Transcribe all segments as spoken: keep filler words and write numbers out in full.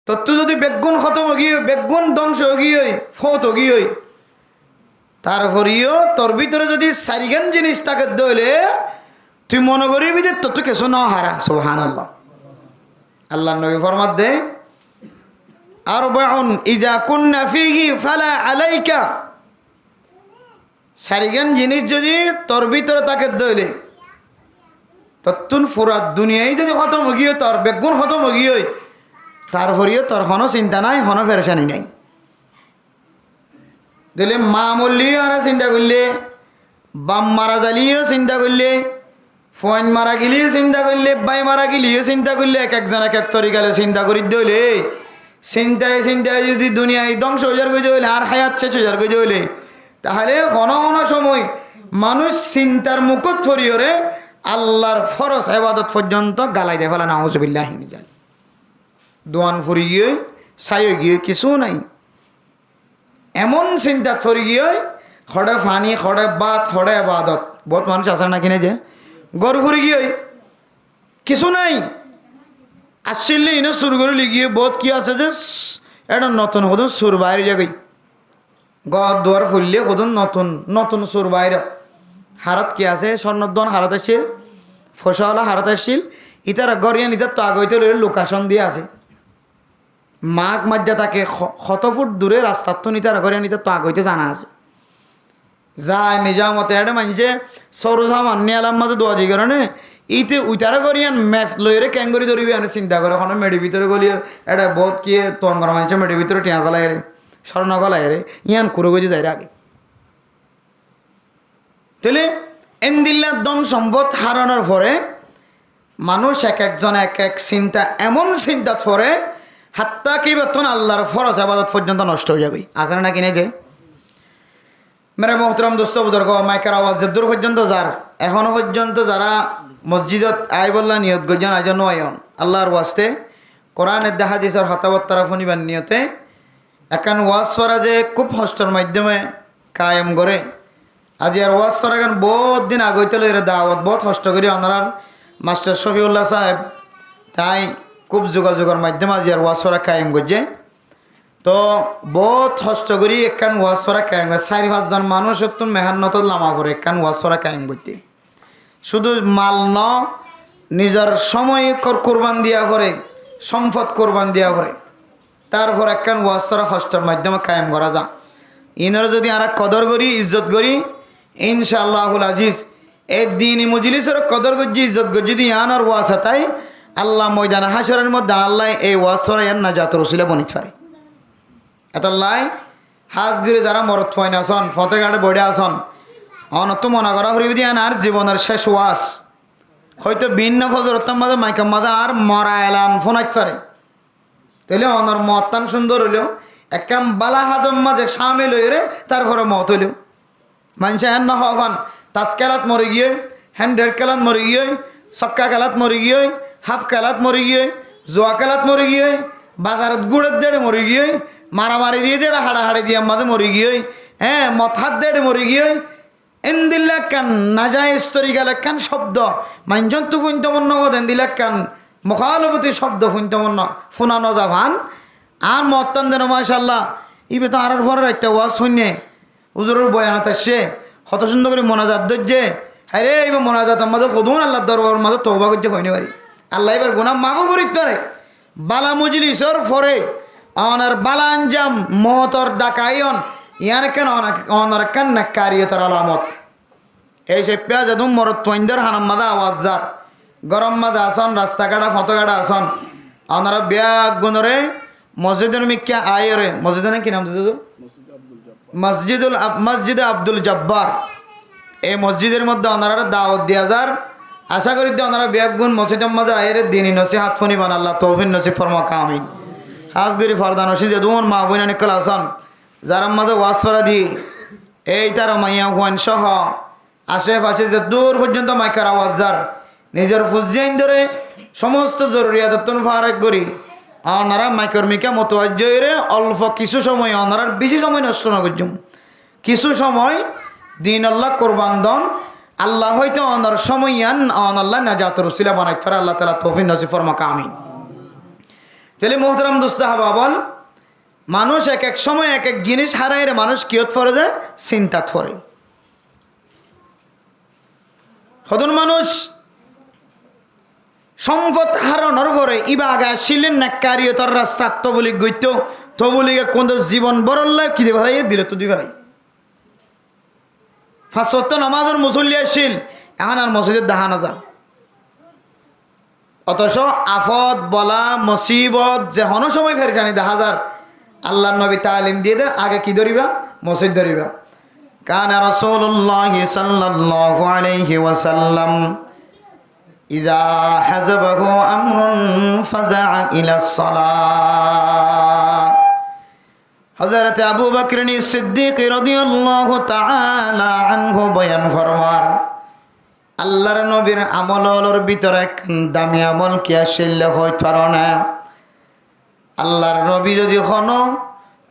Tottú zodi beggún hótom ói giyói, beggún dóngco ói giyói, fout ói giyói, tarforeyó tor bútore zodi sairgán jinis táke dé óile, tui mone goríbi dé tottú kessú no hára. Subhánallah. Allar nobi formadde, "Arbaun iza kunna fihi fala alaika." Sairgán jinis zodi tor bútore táke dé óile, tottún fura duniyai zodi hótom ói giyói, tor beggún hótom ói giyói, tarforeyó tor honó sinta nái, honó ferecani nái. Dóile ma moilleyó añára sinta goillé, baf mara zaileyó sinta goillé, fuain mara gileyó sinta goillé, bái mara gileyó sinta goillé, ek ekzon ek ek torika loi sinta gorí dé óile, sintaye sintaye zodi duniyai dóngco ói zargói dé óile, añár háyat céc ói zargói dé óile, tahóle honó honó cómoi manúic sintar mukót foriyóre Allar fóros ebadot foijjonto galai de féla, nauzubillahi min zalik. Duan furi giyói, sái ói giyói, kessú nái. Emon sintat fori giyói, hoçé faní, hoçé bát, hoçé ebadot. Bout manúic asé né, ki né ze? Gór fori giyói, kessú nái. Accíl de, iíne sur gorí loi giyói, bout ki asé ze, s-, eçé notun hodún sur bair ói zagói. Gór duar fuille hodún notun, notun sur bair. Harát ki asé, córnor duan harát accíl, foicáwala harát accíl, ítara gór yián ítattú age óite loi location diya asé. Mark maijja táke, ho-, hoto fut dure rastattún ítara gór yián ítattú age óite zana asé. Zai nizamote eçé maincé sóru saman niyalar mazé duazi goré né, íte uitará gór yián map loiyóre keéngorí dóribo yián sinta goré, honó meçi bútore góliyor, eçé bout kiyé tuangor maincé meçi bútore thiañ golaiyóre, córno golaiyóre, yián kuruk ói zaiyóre age. Tóile endilla don sompot háranor fore manúic ek ekzon ek ek sinta, emon sintat fore, hattá ki íbattún Allar fóros ebadot foijjonto nosto ói zagói. Asé né, ki né ze? Mere muhtaram dustó buzurgó, maikor awaz zeddúr foijjonto zar, ehóno foijjonto zará mosjidot aibólla niyot goijjón, aijjó no aiyón. Allar waste, Kuran edde hádisor hotábattára fúnibar niyote, ekkán waz fora ze kúb hostor maiddóme kayem goré. Aziyar waz foragan bout din age óite loiyóre dawot, bout hosto gorí onorár mastor Cófiulla sáheb, tái kúb zugazugor maiddóme aziyar waz fora kayem goijjé. Toh bout hosto gorí ekkán waz fora kayem goijjé. Sair fañs zon manúicottún mehénnotot lama foré ekkán waz fora kayem goitté. Cúdu mal no, nizor cómoi kor-, kurban diya foré, sompot kurban diya foré. Tarfor ekkán waz fora hostor maiddóme kayem gorá za. Iínoré zodi añára kodor gorí, izzot gorí, incá Allahul aziz, e dini mojilisoré kodor goijjí, izzot goijjí de yiánor wasatái Allah moidane hácoror modde Allah ei waz fora yián najator usila bonit fare. Etollá hás gorí zará morotfuain asón, foté gaçé boiçá asón, onottú mone gorá foribó de yián añár zibonor céc waz. Hoito biínno fozorottór mazé maikor mazé añár mora elan fúnait fare. Tóile onor moottán cúndor óilo, ekkán bála házor mazé cámil óiyore tarfore moot óilo. Maincé héen no hoó fán, tas kélat mori giyói, héndhel kélat mori giyói, sokka kélat mori giyói, háf kélat mori giyói, zua kélat mori giyói, bazarot gúçer dé éçe mori giyói, maramari diyé dé éçe, haçahaçi diyar mazé mori giyói, hé, mot hár dé éçe mori giyói. Éndilla ekkán najayes torikal ekkán cóbdo, maincóttu fúinto mon no hoó de, éndilla ekkán mukálafoti cóbdo fúinto mon no, fúna no za fán. Añár moottán zene, macállah, íba toó añárar fore raitta waz fúinne, húzuror boyanot aiccé, hoto cúndor gorí monazat dóijje. Hái ré, íba monazator mazé hodún Allar dorbaror mazé touba goijjé hoói no fari. Allah íbar guná maf gorí dito fare. Bála mojlisor fore onor bála anjam, mootor dhak aiyón, yián ekkán onor, onor ekkán nekkariyotor alamot. Ei caiffá zedún morotfuaindór hanor mazé awaz zar, góror mazé asón, rasta gáça, foñto gáça asón, onora beggúnoré mosjidor mikká aiyóre, mosjidor nam ki nam de húzur? Masjidul Ab-, Masjide Abdul Jabbar. Ei mosjidor modde onoráre dawot diya zar. Acá gorí de onora beggún mosjidor mazé aiyóre dini nosíhat fúniban, Allah toufik nosib formouk, amin. Hás gorí forda nosín zedún maa boinain ókkol asón, zarár mazé waz fora di, ei tará maiyafuain sóho, acé facé zeddúr foijjonto maikor awaz zar, nizor fuain dóre cómosto zoruriyatottún farek gorí, onora maikor mikká mutuwajjo óire olfo kissú cómoi, onorár bicí cómoi nosto no goijjúm. Kissú cómoi dinolla kurban don, Allah hoito onor cómoi yián onolla najator usila banait fare, Allah taala toufik nosib formouk, amin. Tóile muhtaram dustó hábab ókkol, manúic ek ek cómoi ek ek jiníc háraiyóre manúic kiyót fore de, sintat fore. Hodún manúic cómpot háronor fore íba age accíl de, nekkariyotor rastat toblik goittó, toblik ekkán de zibon bórolla ki de félaiye, dilottú di félaiye. Fañs wokto namazor musolli accíl, ehón ar mosjidot dahá no za. Otoco afot, bola, mosibot, ze honó cómoi ferecani dahá zar, Allar nobi taalim diyé de, age ki dóriba? Mosjid dóriba. كان رسول الله صلى الله عليه وسلم إذا حزبه أمر فزع إلى الصلاة. Hozorote Abu Bakrin Siddiqi rodiyallahu taala anhu boyan formar, Allar nobir amol ókkolor bútore ekkán dami amol ki accíl de hoit faro né? Allar nobi zodi honó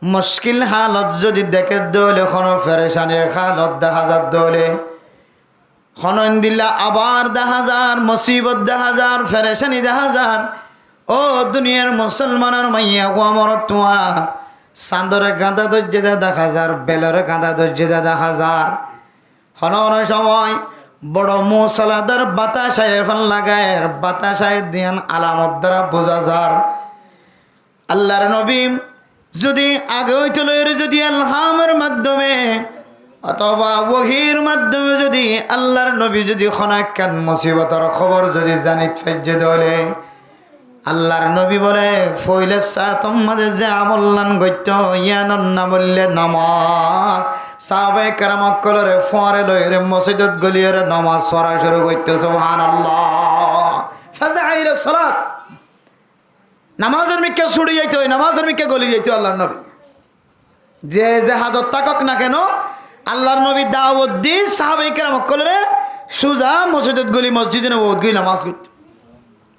muckil halot zodi deké de óile, honó ferecanir halot dahá za de óile, honó endilla abar dahá zar, mosibot dahá zar, ferecani dahá zar. Ó duniyar musolmanor maiyafua, morotfua, sandore gañda dóijje de dahá zar, belore gañda dóijje de dahá zar. Honó honó cómoi boro musoladar batac aiyé fán lager, batac aiyé de yián alamot duara buza zar. Allar nobi zodi age óite loiyóre zodi elhamor maddome otoba wohir maddome zodi Allar nobi zodi honó ekkán musibotor hóbor zodi zanit faijje de óile, Allar nobi bole foila sáator maze ze amollan goittó, yiánor nam óilde nomaz. Sahabaye keram ókkolore fore loiyóre mosjidot goliyóre nomaz fora cúru goittó. Subhanallah. Faza'a ila salat. Namazor mikká suri zaito, namazor mikká goli zaito Allar nobi. Ze, ze házot tákok na keno, Allar nobi dawot di sahabaye keram ókkolore suza mosjidot goli, Mosjide Nobowit goli namaz goittó.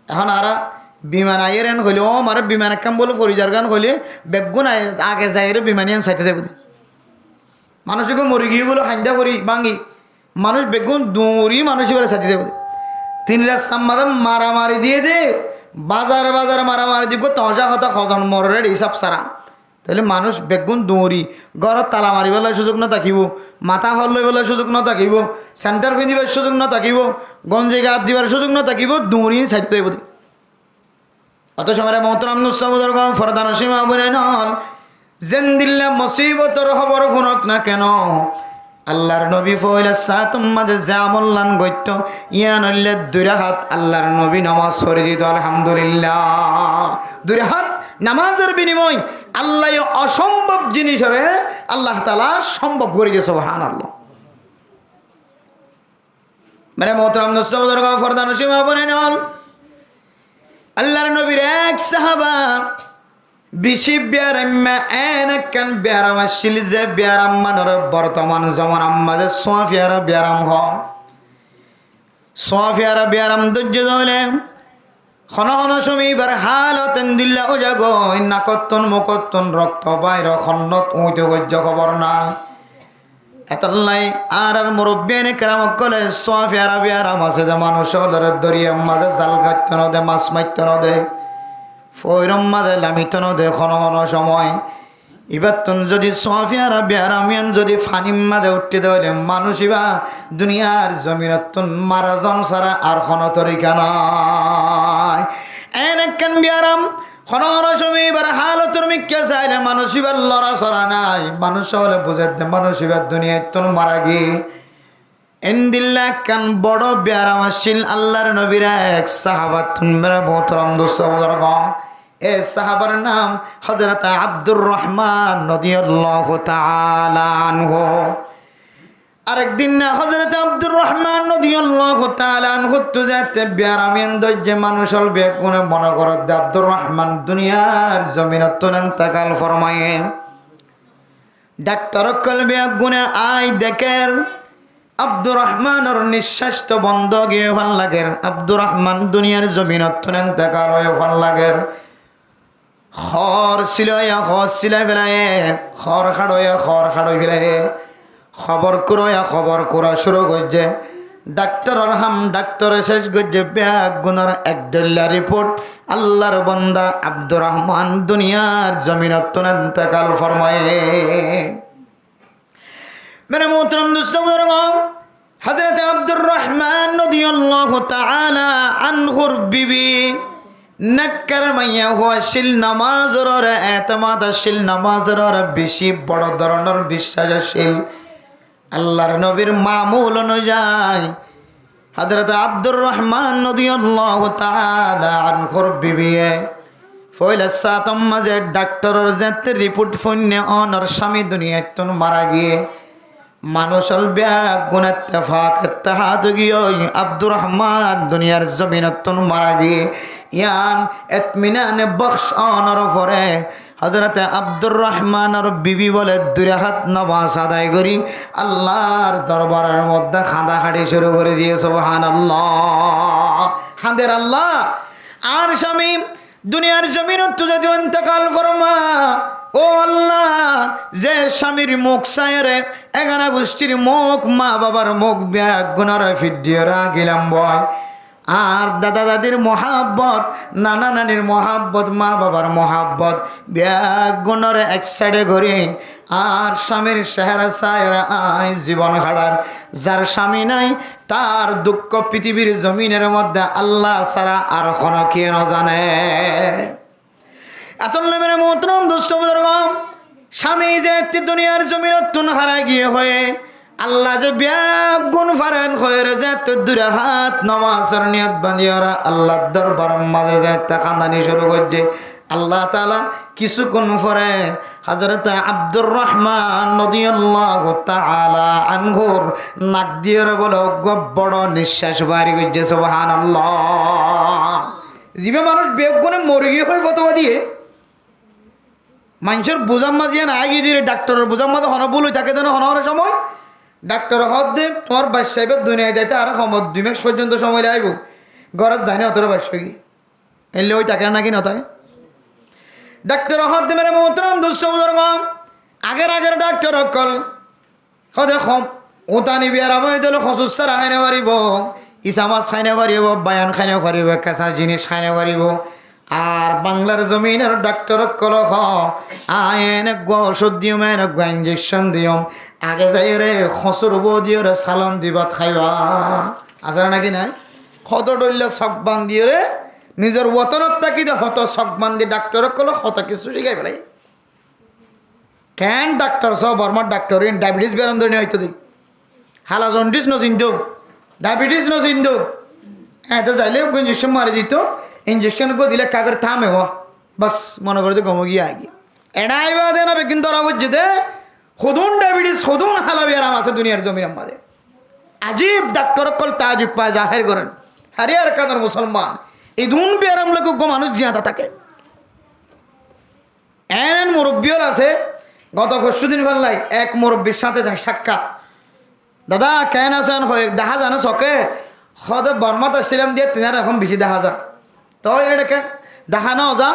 Ehón añára biman aiyér en hoile, ó, añára biman ekkán bole fori zargán hoile, beggún age zaiyóre biman yián saito zaibo de. Manúic uggwá mori giyé bole hainda fori báñgi. Manúic beggún duñri manúic ibáre saito zaibo de. Tin rastar maze maramari diyé de, bazare bazare maramari diyé, uggwá tomacá hotá, hozon morer de hísab sára. Tóile manúic beggún duñri, górot tala maribálla cúzuk no tákibo, matá hor loibálla cúzuk no tákibo, sentar fiñdibár cúzuk no tákibo, gonji gat dibár cúzuk no tákibo, duñri saito zaibo de. Otoco mere muhtaram dustó buzurgo, fordanocin maa boináin ókkol, zendilla musibotor hóbor fúnok na keno, Allar nobi foila sáator maze ze amollan goittó, yián óilde dui rakát Allar nobi nomaz fori dito, alhamdulillah. Dui rakát namazor binimoye Allaye ocombob jinisore Allah taala combob gori diye, subhanallah. Mere muhtaram dustó buzurgo, fordanocin maa boináin ókkol, Allar nobir ek sahaba beci biyaramma, en ekkán biyaram accíl ze biyarammanore bortoman zomanar maze suáñfiyara biyaram hoó. Suáñfiyara biyaram dóijje de óile, honó honó cómoi íbar hálot endilla ói zagói, nakottún mukottún rokto baáiro, honnot uñito foijje hóbor nái. Etollá añárar murobbiyane keram ókkole suáñfiyara biyaram asé de manúic ókkolore doriyar maze zal gaitto no de, mas maitto no de, foóiror maze lamito no de, honó honó cómoi. Ibáttun zodi suáñfiyara biyaram yián zodi fanir maze uiththé de óile manúic ibá duniyar zominottún mara zon sára ar honó torika nái. En ekkán biyaram, honó honó cómoi íbar hálotor mikká saile manúic ibár lora sora nái, manúic ókkole buzé de manúic ibá duniyaittún mara giyé. Endilla ekkán boro biyaram accíl Allar nobir ek sahabattún, mere muhtaram dustó buzurgo. E sahabar nam Hozrot Abdur Rohman rodiyallahu taala anhu. Arek din Hozrot Abdur Rohman rodiyallahu taala anhuttú zette biyaram yián dóijje, manúic ókkol beggúne mone gorer de Abdur Rohman duniyar zominottún entekal formaiye. Daktor ókkol beggúne ai deker, Abdur Rohmanor niccác to bondo ói giyé fán lager, Abdur Rohman duniyar zominottún entekal ói fán lager. Hóor silaiye hóor silai felaiye, hóor háçoiye hóor háçoi felaiye, hóbor kuraye hóbor kura cúru goijjé. Dhaktoror ham, dhaktore céc goijjé, beggúnor ek dhoilla riport. Allar bonda Abdur Rohman duniyar zominottún entekal formaiyé. Mere muhtaram dustó buzurgo, Hazrate Abdur Rohman rodiyallahu taala anhur bibi nekkar maiyafua accíl, nomazor uore etemad accíl, nomazor uore beci boro dóronor biccác accíl. Allar nobir mamul onuzai Hazrate Abdur Rohman rodiyallahu taala anhur bibiye foila sátor mazé dhaktoror zeéñtte riport foinné onor cámi duniyaittún mara giyé. Manúic ól beggún ettefak ettehad ói giyói Abdur Rohman duniyar zominottún mara giyé. Yián etminane bokc onor fore Hazrate Abdur Rohmanor bibi bole dui rakát nomaz adai gorí Allar dorbaror modde kañdakáñdi cúru gorí diyé. Subhanallah. Hañder Allah, añár cámi duniyar zominottú zodi entekal forma, ó Allah, ze cámir muk saiyóre, egana gusthír muk, ma babar muk, beggúnore fidhiyóre agilam boi. Añár dada dadir muhábbot, nana nanir muhábbot, ma babar muhábbot, beggúnore ek saide gorí añár cámir cehera saiyóre añí zibon háçar. Zar cámi nái, tar dukko fitibir zominor modde Allah sára ar hono kiyé nozane. Etolla mere muhtaram dustó buzurgo, cámi zeéñtte duniyar zominottún hárai giyé hoiyé, Allah ze beggún faren hoiyóre zeéñtte dui rakát nomazor niyot bandiyóre Allar dorbaror mazé zeéñtte kañdani cúru goijjé, Allah taala kissúkkon fore Hazrate Abdur Rohman rodiyallahu taala anhur nak diyóre bole uggúa boro niccác bari goijjé. Subhanallah. Zibá manúic beggúne mori giyé hoi fotuwa diyé, maincór buzár mazé yián aigiyé de, dhaktoror buzár mazé hono búl ói táke de no hono hono cómoi. Dhaktore hoódde, tuáñr baiccá ibá duniyait aite aró homot dui mac foijjonto cómoi laibo. Górot zai no, otóre baiccá ói giyé. Éilla ói táke né náki no táke? Dhaktore hoódde, mere muhtaram dustó buzurgo, ager ager dhaktor ókkol hoóde hom, utani biyaram óiye dé óile hosur sára hái no faribó, isa mas hái no faribó, bayan hái no faribó, kesa jinis hái no faribó. Ar Banglar zominor dhaktor ókkole hoó, añí en eggúa ocód diyum, en eggúa injekcon diyum, age zaiyóre hosur bou diyóre salon di bát háiba. Asé né náki nái? Hoto dhoilla sok bandiyóre nizor wotonot táki de hoto sok bandi dhaktor ókkole hoto kissú cíkai félaiye. Keén dhaktor só, Bormar dhaktor, in diabetes beram dóri no óito de. Hala jondis no sinto, diabetes no sinto. Eñte zaile uggúa injekcon mari dito, injekcon uggúa dile ekká gorí táme ó. Bas, mone goré de gom ói giyé, aigiyé. Eçé aibá de na beggín dóra foijjé de, hodún diabetes, hodún hala beram asé duniyar zominor mazé. Ajib dhaktor ókkol taajub fai zahér goren. Hariyar kanor musolman, edún beram loi uggúa manúic ziyanda táke. En en murubbi ól asé, goto foccú din fellai ek murubbir sáñte de sakkat. Dada, keén asó? En hoi, dahá za né soke? Hoóde Bormat accílam de, tinár ehón bicí dahá za. Toi eçe ke dahá no za?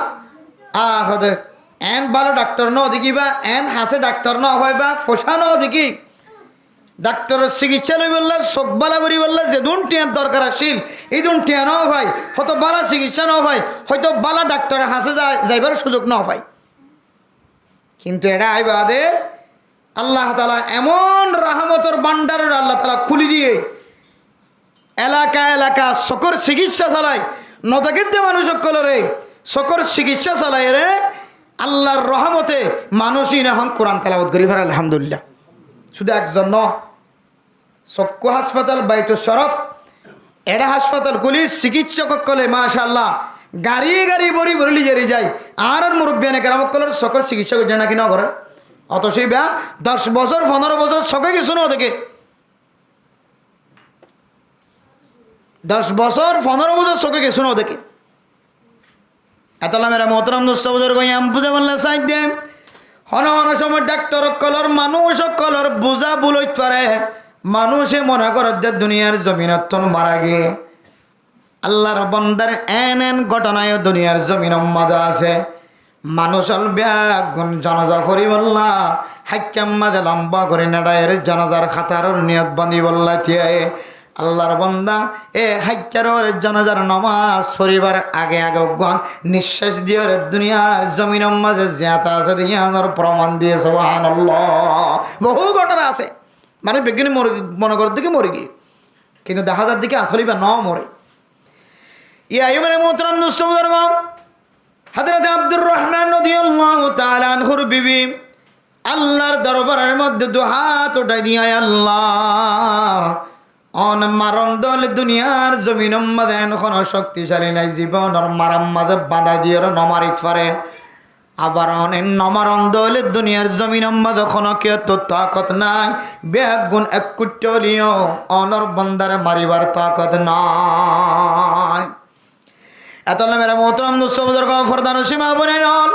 A hoóde, en bála dhaktor no dekíba, en hañsé dhaktor no faiba, foicá no dekí. Dhaktoror sikissá loibolla, suk bála goríbolla zedún thiañr dorkar accíl, ídun thiañ no fai, hoto bála sikissá no fai, hoito bála dhaktoror hañsé za-, zaibar suzuk no fai. Kintu eçé aibá de, Allah taala emon rahámotor bándarore Allah taala kúli diyé, elaka elaka sukór sikissá salai, no dekédde manúic ókkolore sukór sikissá salaiyóre Allar rahámote manúic ín ehón Kuran telawot gorí fare, alhamdulillah. Cúde ekzon no, Sokkú háspatál Baitus Corof, eçé háspatál kúli, sikissók ókkole, macállah, gari gari bóri bóri loi zai. Añárar murubbiyane keram ókkolor sokór sikissá goijjé náki no goré? Otoco ibá doc bosór, fonóro bosór soké kessú no deké. Doc bosór, fonóro bosór soké kessú no deké. Etolla mere muhtaram dustó buzurgo, yián buzaibolla saidde, hono hono cómot dhaktor ókkolor, manúic ókkolor buzá búl óit fare. Manúice mone gorédde duniyar zominottún mara giyé. Allar bondar en en góthona yó duniyar zominor mazé asé. Manúic ól beggún zanaza foribólla háikkar mazé lamba gorí neçaiyóre zanazar hátaror niyot bandibólla tíyaiyé. Allar bonda, e háittar uore janazar nomaz foribar age age uggwá niccác diyóre duniyar zominor mazé ziyata asé de yíanor proman diye, subhanallah. Bohú gótona asé. Mane beggúne mori, mone gorer de ki mori giyé. Kintu dehá zar de ki asóle íba no more. Yá aiyuhal muhtaram dustó buzurgo, Hazrate Abdur Rohman rodiyallahu taala anhur bibi Allar dorbaror modde dui hát uthái diye, "Allah, one maron de óile duniyar zominor mazé en hono cokticali nai, ziba onor marar mazé bada diyóre no marit fare. Abar one no maron de óile duniyar zominor mazé hono kiyóttu takot nai, beggún ek kuththá óileyo onor bondare maribar takot nai." Etolla mere muhtaram dustó buzurgo, fordanocin maa boináin ol,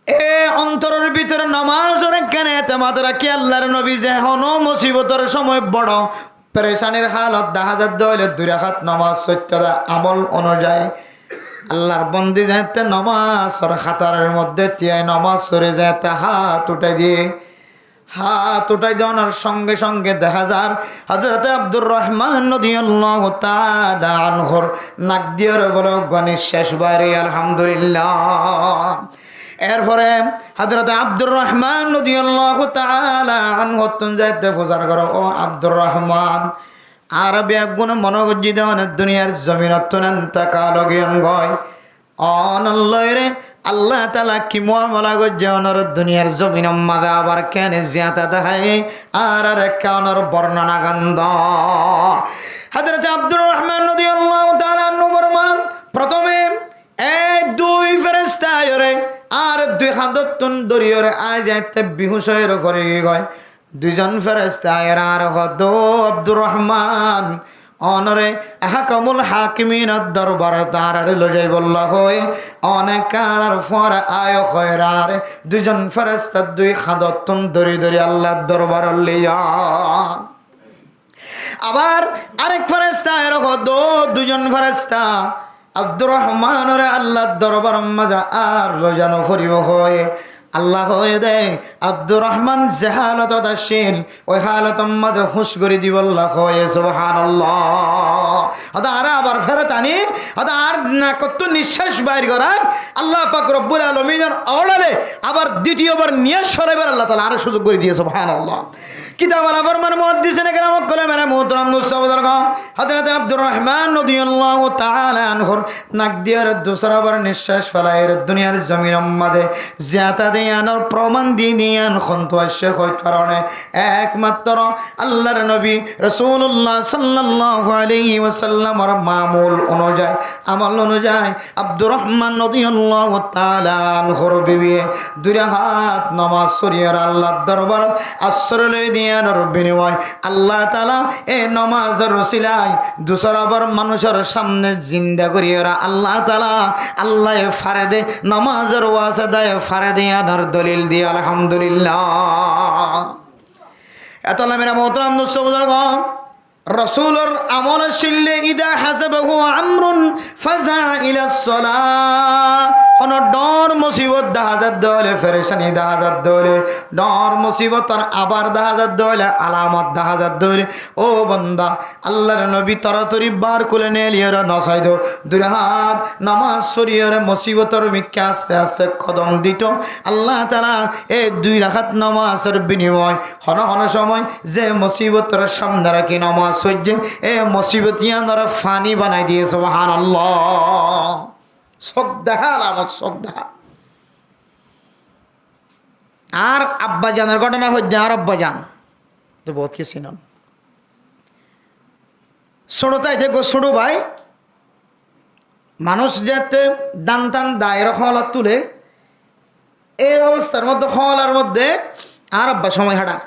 e ontoror bútore nomazor ekkán etemad rakí Allar nobi ze hono musibotor cómot boro perecanir halot dehá zar de óile dui rakát nomaz foitto de amol onuzayi Allar bondi zeéñtte nomazor hátaror modde tiyai nomaz fori zeéñtte hát uthái diye, hát uthái donor songe songe dehá zar Hazrate Abdur Rohman rodiyallahu taala anhur nak diyóre bole uggwá niccác bair óiye, alhamdulillah. Erfore Hazrate Abdur Rohman rodiyallahu taala anhuttún zeéñtte fusár goré, "Ó Abdur Rohman, añára beggúne mone goijjí de one duniyar zominottún entekal ói giyói goi. Onor lói re Allah taala ki muamala goijjé, onor duniyar zominor mazé abar kene ziyata dehá, añáre ekká onor bornona gán do." Hazrate Abdur Rohman rodiyallahu taala anhu forman, "Protome e dui feresta aiyóre añáre dui háñdottún dóriyóre añí zeéñtte bihuc óiyore fori giyói goi. Duizon feresta aiyóre añáre hoó de, 'Ó Abdur Rohman, onore Ahkamul Hakiminor dorbarot añárare loi zaibolla hoói, one ekká añárar fuáñre aiyó hoiyóre añáre duizon feresta dui háñdottún dóri dóri Allar dorbarot loi za.'" Abar arek feresta aiyóre hoó de, "Ó duizon feresta, Abdur Rohmanore Allar dorbaror mazé ar loi za no foribó hoói." Allah hoóiye de, Abdur Rohman ze hálotot accíl, ói hálotor mazé húc gorí dibolla hoóiye, subhanallah. Hoóde añáre abar ferot aní, hoóde añár nakottú niccác bair gorai, Allah pak robbul alaminor orále abar ditiyobar niyac félaibar Allah taala añáre cúzuk gorí diye, subhanallah. Kitab ala formar muhaddisine keram ókkole, mere muhtaram dustó buzurgo, Hazrate Abdur Rohman rodiyallahu taala anhur nak diyóre dusára bar niccác felaiyóre duniyar zominor mazé ziyata de yíanor proman di diye, yían hontú aiccé hoit karone, ekmatro Allar nobi Rosulullah sallallahu alaihi wasallamor mamul onuzayi, amol onuzayi, Abdur Rohman rodiyallahu taala anhur bibiye dui rakát nomaz foriyóre Allar dorbarot asroi loi diyanor binimoye Allah taala e nomazor usilai dusára bar manúcor samne zinda goríyore Allah taala, Allaye fare de, nomazor wasitaye fare de yíanor dolil diye, alhamdulillah. Etolla mere muhtaram dustó buzurgo, Rosulor amol accíl de, "Iza hasabahu amrun faza'a ilas salah." Hono dhoóñr musibot dehá zar de óile, ferecani dehá zar de óile, dhoóñr musibotor abar dehá zar de óile, alamot dehá zar de óile, ó bonda, Allar nobi toratori bar kule neeliyóre no sai do, dui rakát nomaz foriyóre musibotor mikká aste aste kodom dito. Allah taala e dui rakát nomazor binimoye hono hono cómoi ze musibotor samne rakí nomaz foijjé, e musibot yíanore faní banai diye, subhanallah. Sók dehá alamot, sók dehá. Añár abbajanor gótona hoijjé, añár abbajan. Te bout ki sinon. Sóñço táite eggúa sóñço bái, manúic zeéñtte dán tán daiyóre hóolat tulé, e obostar modde, hóolar modde añár abba cómoi háçar.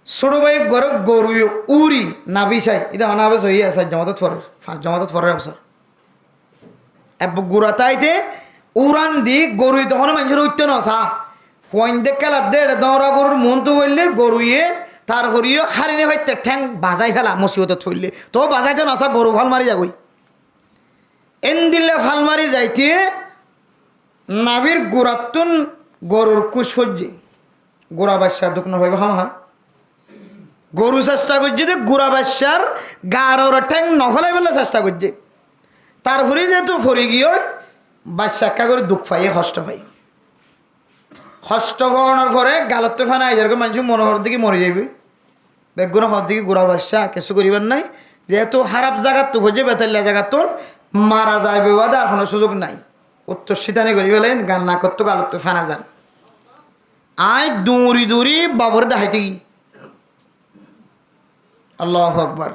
Sóñço bái eggúare goruye uri nabisai, ida hona abe soiye, sair jamatot forer, fañs jamatot forer abosar. Ebbe gura táite uran di goruye tohóne maincóre uitto no sa. Fuainde kéladde eçe dóñra gorur muúntu goille goruye tar horiyo hári no faitte théng bazai féla musibotot foille. Toó bazaito no sa, goru fal mari zagói. Endilla fal mari zaite nabir gurattún gorur kuc foijje. Gura bacca duk no faibo hámaha. Goru cesta goijjé de gura baiccár gaar uore théng no félaibolla cesta goijjé. Tarfore zehetu fori giyói, baicca ekká gorí duk faiyé, hoctho faiyé. Hoctho foonor fore galottú fena aizar goi, maincé mone hoór de ki mori zaibói. Beggúne hoór de ki gura baicca, kessú goríbar nái. Zehetu háraf zagattú foijjé, betailla zagattú, mara zaibo bade ar honó suzuk nái. Uttor cítani gorí félaiye, gan nakottú galottú fena zar. Aññí duñri duñri bafore dahái táki. Allahu Akbar.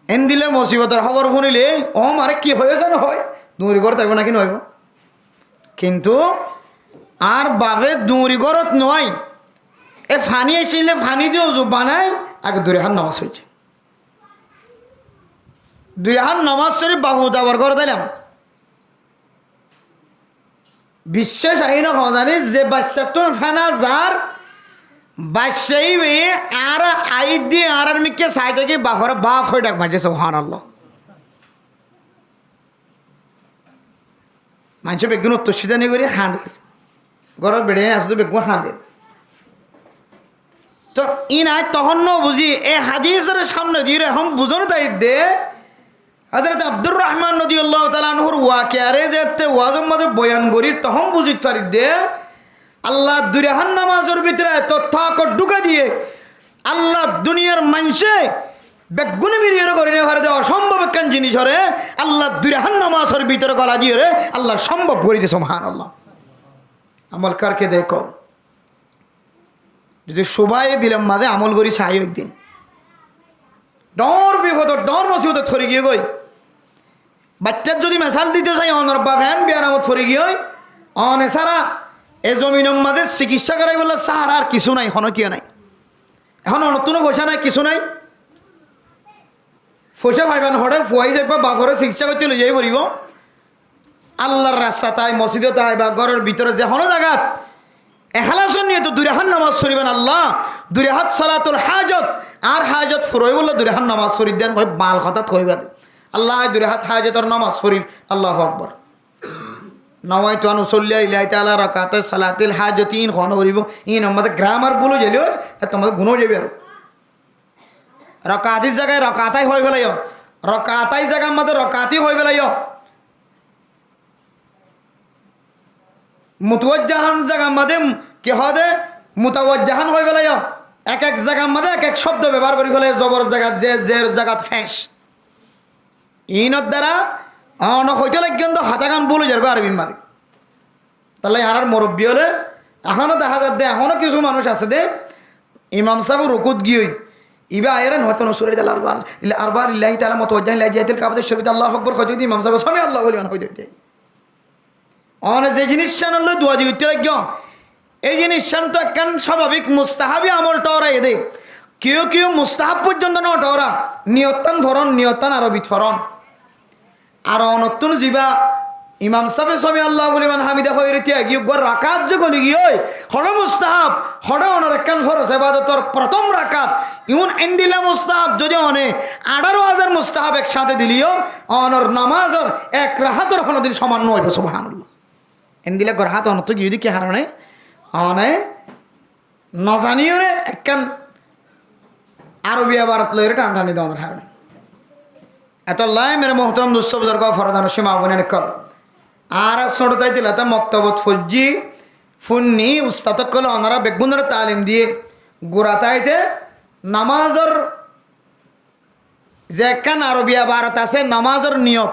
Endilla musibotor hóbor fúnile, "Ó mare, ki hoiyé zano hoói? Duñri górot aibó náki no aibó?" Kintu añár bafe duñri górot no ai. E faní aiccíle, faní di uzu banai, age dui rakát nomás foijjé. Dui rakát nomás fori bafe uzu abar górot ailam. Biccác aiyé né hoó zani, ze baiccattún fena zar, baicca íba añára aiyédde añárar mikká sai táki bafore baf hoi dhak maijjé, subhánallah. Maincé beggún uttor cítani gorí hañder. Góror beçai asé de beggún hañder. Toh ín aññí tohón no buzí, e hadísor samne diyóre ehón buzón taidde, Hozorot Abdur Rahman rodiyallahu taala anhur wakiare zeétte wazor mazé boyan gorír, tohón buzít faridde, Allar dui rakát nomazor bútore eto takot dhúkai diyé, Allar duniyar maincé beggúne miliyóre gorí no faridde, osómbob ekkán jinisore Allar dui rakát nomazor bútore golai diyóre Allah sómbob gorí diyé, subhánallah. আমল করকে দেখো। Zodi subáye dilor mazé amol gorí saiyó ek din. Dhoóñr bifodot, dhoóñr musibodot fori giyé goi. Baiccár zodi mesal dito sai, onor baf eén biyaramot fori giyói, one sára e zominor mazé cikissá goráibolla sára ar kissú nái, honó kiyó nái. Ehón onottúno foicá nái, kissú nái. Foicá faiban hoçé, fuaí zaibá, bafore cikissá goitté loizai foribó. Allar rastat ai, mosjidot ai, ba góror bútore ze honó zagat, ehélasor niyote dui rakát nomás foribán, Allah, dui rakát salatul hajot, añár hajot fura óibolla dui rakát nomás fori den, hoi bal hotát hoibá de. Allah, aññí dui rakát hajotor nomás forir, Allahu Akbar. نويت أن أصلي لله تعالى ركعتي صلاة الحاجة, ín hono foribó, ínor mazé grammar bul ói zailé, e tomar guná ói zaibo aró. Rakatir zagat rakatai hoi félaiyo. Rakatai zagar mazé rakati hoi félaiyo. Mutuwajjahan zagar mazé ki hoó de? Mutawajjahan hoi félaiyo. Ek ek zagar mazé ek ek cóbdo bebohár gorí félaiyo. Zoboror zagat ze, zer zagat fec. Ínor dara one hoité laiggé de hotágan bul ói zargói Arobir mazé. Tolla añárar murobbi ókkole, ehóno dehá zar de, ehóno kissú manúic asé de, imam sáb rukút giyói, ibá aiyóre no hoito, no, sura Al-Anfal, Al-Anfal, لله تعالى متوجها إلى جهة الكعبة الشريفة, Allahu Akbar hoité de, imam sábe سمع الله لمن حمده hoité de. One ze jiníccán loi duaduwi goitté laiggó, ei jiníccán to ekkán sábabik mustahabi amol thóraiyé de. Kiyó kiyó mustahab foijjonto no thóra, niyottán foron, niyottán Arobit foron. Ar onottún zibá imam sábe سمع الله لمن حمده hoiyóre tíai giyé, uggwá rakat ze goli giyói, hoçé mustahab, hoçé onor ekkán foros ebadotor protom rakat, iún endilla mustahab, zodi one añçáro házar mustahab ek sáñte dileyó, onor nomazor ek rakátor honodin soman no óibo, subhánallah. Endilla gor hát onottú giyói de ki harone? One no zaniyóre ekkán Arobi ebarot loiyóre tanathani donor harone. Etolla mere muhtaram dustó buzurgó, foradanossí maa boináin ókkol, añára sóñço táite lata moktobot foijjí, funní, ustad ókkole onora beggúnore talim diyé, gura táite nomazor ze ekkán Arobi ebarot asé nomazor niyot,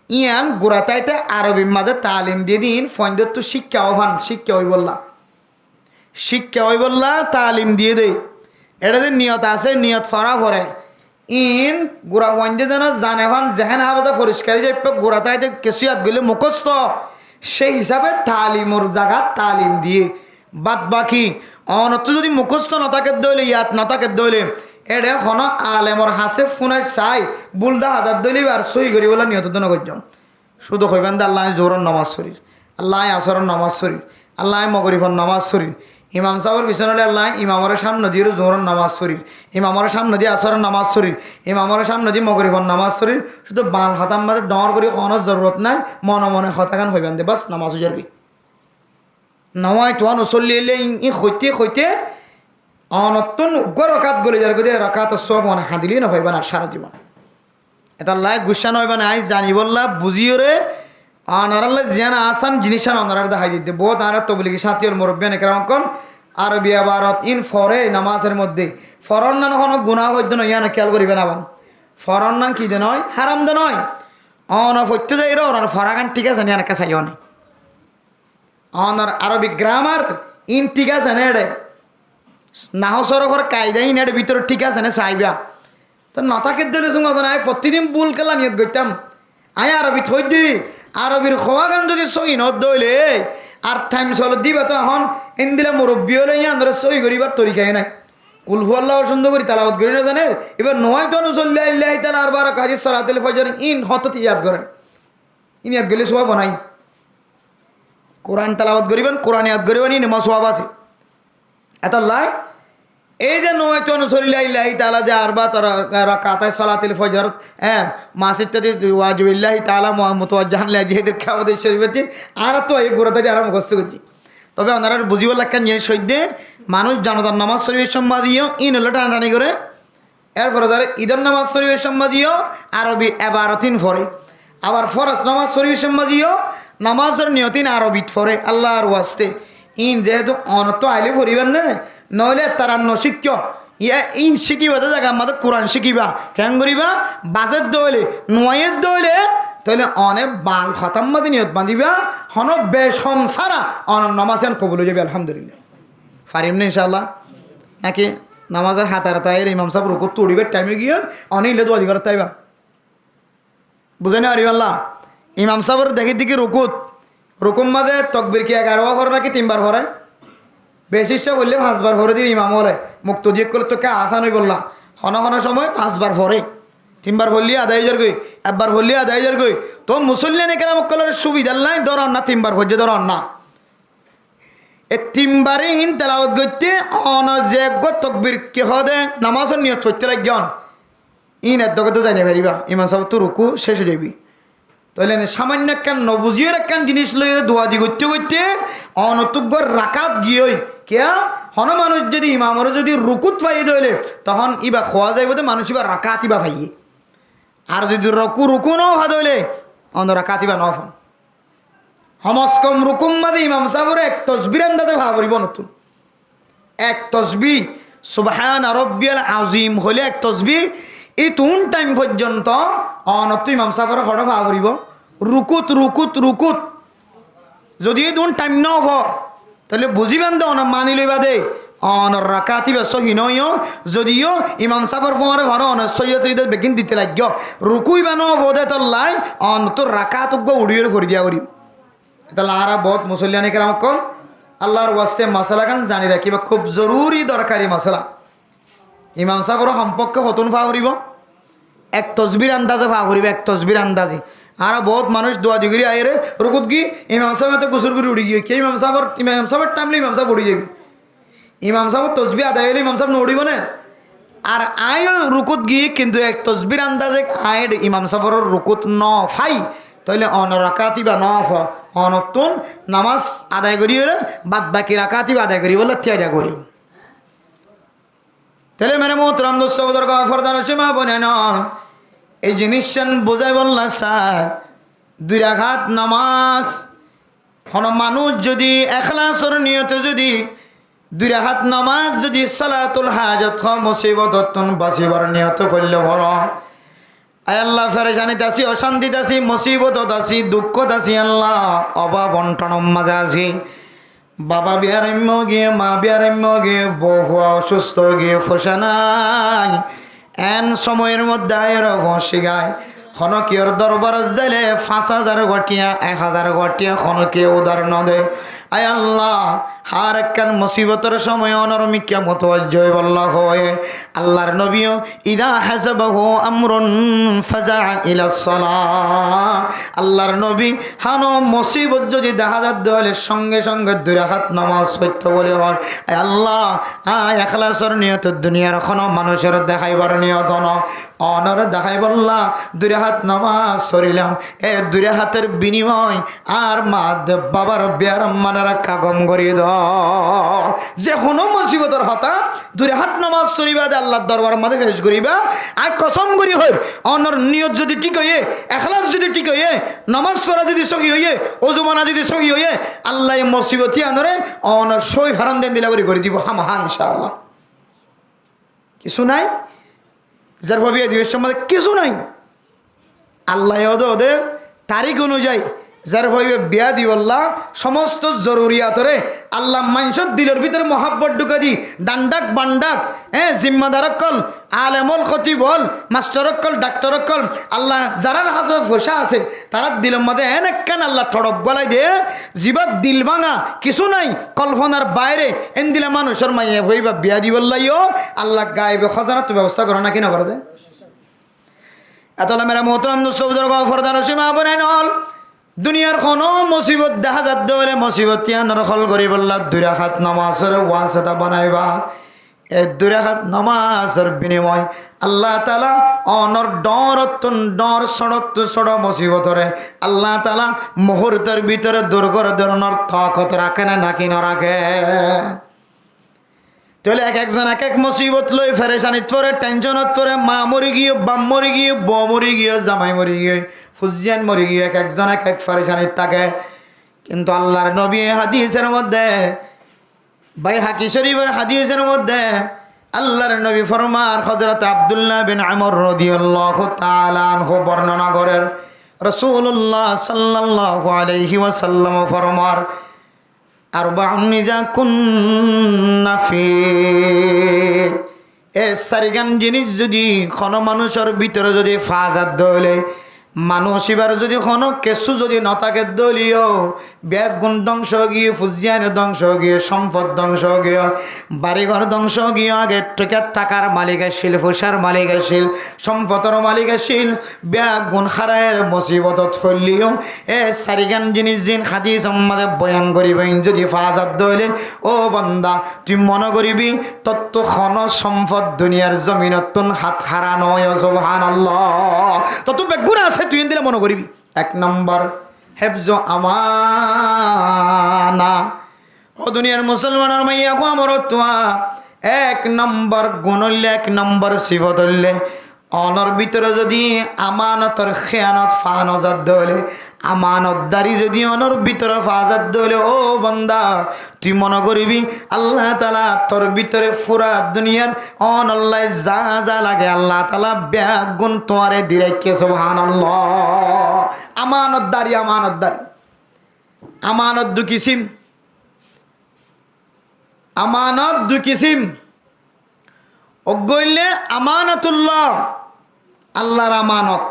yían gura táite Arobir mazé talim diyé de, iín fuaindóttu cíkka ó fan, cíkka óibolla. Cíkka óibolla talim diyé de. Eçé de niyot asé, niyot fora fore. Iín gura fuaindé zene zane fan, zehen háfaza foriskari zaiffá, gura táite kessú yad goille mukósto. Cé hisabe talimor zagat talim diyé. Bad baki onottú zodi mukósto no táke de óile, yad no táke de óile, eçé honó alemor hañsé fúnai sai, bul dehá zar de óile, ibá ar sóhi goríbolla niyot de no goijjóm. Cúdu hoibán de, Allah, aññí zuhuror nomaz forir, Allah, aññí asóror nomaz forir, Allah, aññí mogorifor nomaz forir. Imam sábor fisóne óile, Allah, aññí imamore cámne diyóre zuhuror nomaz forir, imamore cámne di asóror nomaz forir, imamore cámne di mogorifor nomaz forir. Cúdu bal hotár mazé dhoóñr gorí hoónor zorurot nái, mone mone hotágan hoibán de, bas, nomaz ói zargói. نويت أن أصلي لله, ín, ín hoité hoité Onottún uggwá rakát goli zargói de, rakát or sóob one hañdilé no faiban ar sára zibon. Etolla guccá no óiban, aññí zanibólla buzíyoré, onorálla ziyán asán jiníc án onoráre dahái diyé de. Boóut añára tobligi sáñti ókkol, murobbíyane keram ókkol, Arobi ebarot ín foré nomásor modde. Forón nan honó guná foijjé no, yían kiyál goríba aban. Forón nan ki de noó, háram de noó. One foittó zaiyóre, onor forágan thík asé né, yían ekká saiyó né. Onor Arobi gramar ín thík asé né eçé. Nahó sórofor kaida ín eçé bútore thík asé né saibá. Toi no táke de óile sóngo, aññí fottí din búl kiyólla niyot goittám. Aññí Arobit hoóidde, Arobir howágan zodi sóhi no de óile, ar thaim solodde íba toi ehón endilla murobbí óile yíanoré sóhi goríbar torika nái. Kul huwallahu cúndor gorí talawot gorí no zaner, íba nawaitu an usolliya lillahi taala arba'a rak'ati salatil fajr ín hotót yad gorer. Ín yad goille suwab nái. Kuran talawot goríban, Kuran yad goríban, ín emma suwab asé. Etolla, ei ze nawaitu an usolliya lillahi taala ze arba'a ra-, rak'ata salatil fajr, e, masjid tadi wajibillahi taala mu-, mutawajjihan ila jihadil ka'bati sharifatin, añára to ei gura tadi añára mukosto goijjí. Tobe onoráre buzíbolla ekkán jiníc hoóidde, manúic janazar nomás foribar somot yó, ín óile tanatáni goré, Erfore zaré Idor nomás foribar somot yó Arobi ebarot ín foré. Abar foros nomás foribar somot yó nomásor niyot ín Arobit foré, Allar waste. Ín zehetu onottú ailé foribár né, noóile tará no cíkko. Yá, ín cíkiba de zagar mazé Kuran cíkiba. Keén goríba? Bazé de óile, nuaiyé de óile, tóile one bal hotár mazé niyot bañdíba, honó becom sára onor nomás yían kobul ói zaibá, alhamdulillah. Farim né, incállah? Náki nomásor hátar táir imam sáb rukúttu uçíbar thaim ói giyé, one ílla dua di gorát táiba. Buzái no faribálla? Imam sábore dekí dekí rukút, rukúr mazé tokbir ki egarobar foré náki tinbar foré? Beci icca foillé fañsbar foré de imam ókkole, muktodi ókkolottu asán óibolla. Honó honó somoi fañsbar foré, tinbar foillé adá ói zargói, ekbar foillé adá ói zargói. Toóu musólliyane keram ókkolor cúbidar lai dóron ná, tinbar foijjé dóron ná. E tinbar ín telawot goitté, one ze eggúa tokbir ki hoó de, nomásor niyot foittó laiggón. Ín eddoké to zai no faribá, imam sábottu rukú céc ói zaibói. Tóile ene samanno ekkán no buzíyor ekkán jiníc loiyóre dua di goitté goitté, onottú eggúa rakát giyói. Kiyá? Honó manúic zodi imamoré zodi rukút faiyé de óile, tohón íba hoó zaibóu de manúic íba rakát íba faiyé. Ar zodi rukú, rukú no fa de óile, one rakát íba no fon. Homoskóm rukúr mazé imam sábore ek tosbir andaze fa foribó onottún. Ek tosbí, Subhána Robbiyal Azim hoilé ek tosbí, ítun thaim foijjonto onottú imam sábore hoçé fa foribó? Rukút, rukút, rukút. Zodi ítun thaim no fo, tóile buzíban de, one mani loiba de, onor rakát íba sóhi no óiyo, zodi yó imam sábor fúañre fúañre one sóiya sóiya beggín dite laiggó, rukú íba no fo de tollai, onottú rakát uggúa uçíyore fori diya foribó. Etolla añára boóut musólliyane keram ókkol, Allar waste masalagan zani rakíba, kúb zoruri dorkari masala. Imam sábor hompokké hotún fa foribó? Ek tosbir andaze fa foribó, ek tosbir andaze. Añára boóut manúic dua di gorí aiyóre rukút giyé, imam sáb ete gusúl gorí uçí giyé. Kiyá? Imam sábor, imam sábor thaim óile imam sáb uçí zaibói. Imam sábor tosbí adai óile imam sáb no uçíbo né? Ar aññí yó rukút giyí, kintu ek tosbír andaze aññí imam sábor rukút no fai, tóile one rakát íba no fo, onottún nomás adai goríyore bad baki rakát íba adai goríbolla tíyari gorí. Tóile mere muhtaram dustó buzurgó, fordanocin má boináin, ei jiníccán buzáibolla sair, dui rakát nomás Hono manúic zodi ekhlasor niyote zodi dui rakát nomás zodi salatul hajot hoó, musibotottún basibar niyote foille foro. Ai Allah, ferecanit así, ocántit así, musibotot así, dukkót así Allah, obab onthonor mazé así. Baba biyaraimma ói giyé, ma biyaraimma ói giyé, bou fua ocústo ói giyé, foicá nái. Eén somoyor modde aiyóre foóñsi giyé. Honókiyór dorbarot zaile fañs házar gua thiañ, ek házar gua thiañ honókiye udár no de. Ai Allah, hár ekkán musibotor somoy onor mikká mutuwajjo óibolla hoóye. Allar nobiyo, "Idá hasabahu amrun faza'a ilas salah." Allar nobi, hano musibot zodi dahá zadde óile sónge sónge dui rakát nomás foittó bóli hoór. Ai Allah, aññí ekhlasor niyote duniyar honó manúicoré deháibar niyot no, onoré deháibolla dui rakát nomás forilám, e dui rakátor binimoy añár maa de babar biyaram mane rakká gom gorí do. Ze honó musibotor hotá dui rakát nomás forí bade Allar dorbaror maze fec goríba. Añí kosom gorí hoir, onor niyot zodi thík óiye, eklas zodi thík óiye, nomás fora zodi sóhi óiye, uzu bana zodi sóhi óiye, Allaye musibot iyanore onor sói faron de endilla gorí gorí dibo hámaha incáallah. Kissú nái? Zarfua biya dibar somot kissú nái. Allaye óde óde tarík onuzayi zarfua biya dibolla somosto zoruriyatore Allah maincór dilor bútore muhábbot dhúkai di, dandak bandak, e, zimmadar ókkol, alem ól, kotib ól, mastor ókkol, daktor ókkol, Allah zarár hásé foicá asé, tarár dilor maze en ekkán Allah torop golai de, zibár dil báñga, kissú nái, kolfonar baire, endilla manúicor maiyafua ibá biya dibolla yó Allah gaibe hozanattú bebosta goré né ki no goré de? Ettolla mere muhtaram dustó buzurgó, fordar nocin maa bonain ól, duniyar honó musibot dehá zadde óile musibot iyanor hól goríbolla dui rakát nomásore wasita banaiba. E dui rakát nomásor binimoy Allah taala onor dhoóñrottún dhoóñr, sóñçottún sóñço musibotore Allah taala muhúrtor bútore dur gorí doronor tokot raké né náki no raké? Tóile ek ekzon ek ek musibot loi ferecanit fore, tenconot fore, maa mori giyé, baf mori giyé, bou mori giyé, zamai mori giyé, fuain mori giyé, ek ekzon ek ek ferecanit táke. Kintu Allar nobi e hadisor modde, Baihaki corifor hadisor modde, Allar nobi formar, Hozrot Abdullah bin Amr rodiyallahu taala anhu bornona gorer, Rosulullah sallallahu alaihi wasallam formar, أربع إذا كن فيه. E sairgán zinis zodi honó manúicor bútore zodi fa zadde óile, manúic ibár zodi honó kessú zodi no táke de óile yó, beggún dóngco ói giyé, fuain dóngco ói giyé, sompot dóngco ói giyé, bari gór dóngco ói giyé, age thíka takar malik accíl, foicár malik accíl, sompotor malik accíl, beggún háraer musibotot foillé yó, e sairgán zinis zin hadisor maze boyan goríbo, in zodi fa zadde óile, ó banda, tui mone goríbi, tottú honó sompot duniyar zominottún hát hára no óiye, subhanallah. Tottú beggún asé, tui endilla mone goríbi. Ek nombor, hefzo amana. Ó duniyar musolmanor maiyafua, morotfua, ek nombor gun óile, ek nombor sifot óile, onor bútore zodi amanotor héyanot fa no zadde óile, amanotdari zodi onor bútore fa zadde óile, ó banda, tui mone goríbi, Allah taala tor bútore fura duniyar onolla za za lage, Allah taala beggún tuáñre di raikké, subhanallah. Amanotdari, amanotdari. Amanot dui kisim. Amanot dui kisim. Uggwá óile amanatullah, Allar amanot.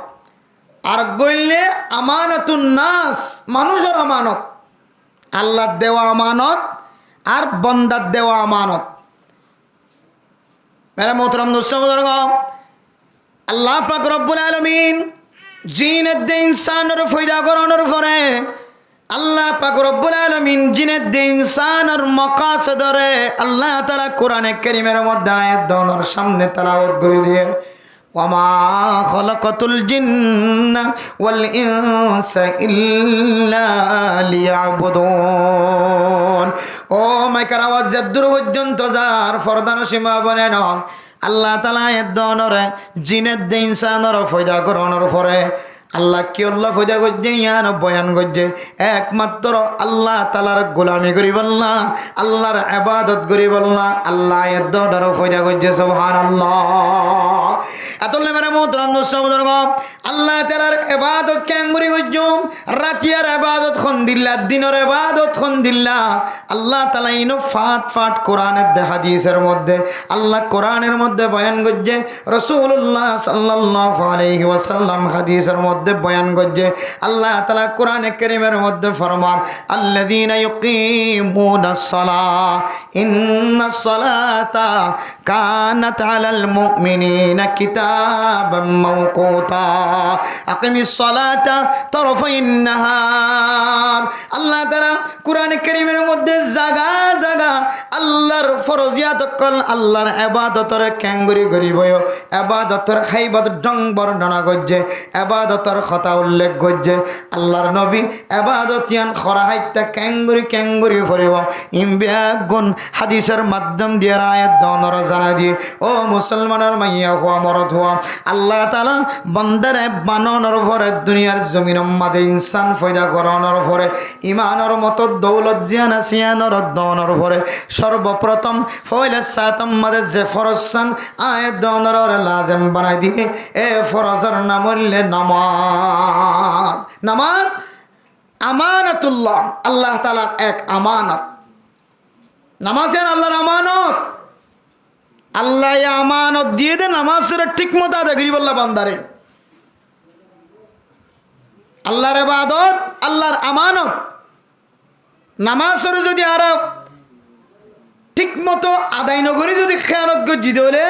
Ar uggwá óile amanatun nas, manúicor amanot. Allar dewa amanot, ar bandar dewa amanot. Mere muhtaram dustó buzurgó, Allah pak robbul alamin zin edde insanore foida goronor fore, Allah pak robbul alamin zin edde insanor mokasodore Allah taala Kurane Kerimor modde ayat donor samne telawot gorí diye, وما خلقت الجن والإنس إلا ليعبدون. Ó maikar awaz zeddur foijjonto zar, fordar nocin maa bonain ól, Allah taala ayat donore, zin edde insanore foida goronor fore, Allah kiyólla foida goijje, yián boyan goijje, ekmatro Allah taalar gulami goríbolla, Allar ebadot goríbolla, Allah ayat donore foida goijje, subhanallah. Etolla mere muhtaram dustó buzurgó, Allah taalar ebadot keén gorí goijjum, ratiyar ebadot hondilla, dinor ebadot hondilla, Allah taala ino fat fat Kuran edde hadisor modde, Allah Kuranor modde boyan goijje, Rosulullah sallallahu alaihi wasallam hadisor modde moddé boyan goijjé. Allah taala Kurane Kerimer moddé formar, "Allazina yuqimuna s-salah, inna s-salata kanat alal mu'minina kitaban mawquta. Aqimis salata tarafayn nahar." Allah taala Kurane Kerimer moddé zaga zaga Allar foroziyat okkol, Allar ebadotore kengori goribo, ebadotore haibot dong bornona goijjé, ebadotore hotá ullek goijjé. Allar nobi ebadot iyan hora háitta kengori kengori foribo, in beggún hadisor maddom diyar ayat donoré zanai diyé. Ó musolmanor maiyafua morotfua, Allah taala bondare banonor fore, duniyar zominor maze insan foida goronor fore, imanor moto doulot ziyan asé iyanore donor fore, sorboprotom foila sátor maze ze forozsan aññí donorore lazem banai diyé, e forozor nam óilde namaz. Namaz amanatullah, Allah taalar ek amanot. Namaz iyan Allar amanot. Allaye amanot diyé dé namazore thík moto adai goríbolla bandare. Allar ebadot Allar amanot. Namazore zodi añára thík moto adai no gorí zodi héyanot goijjí dé óile,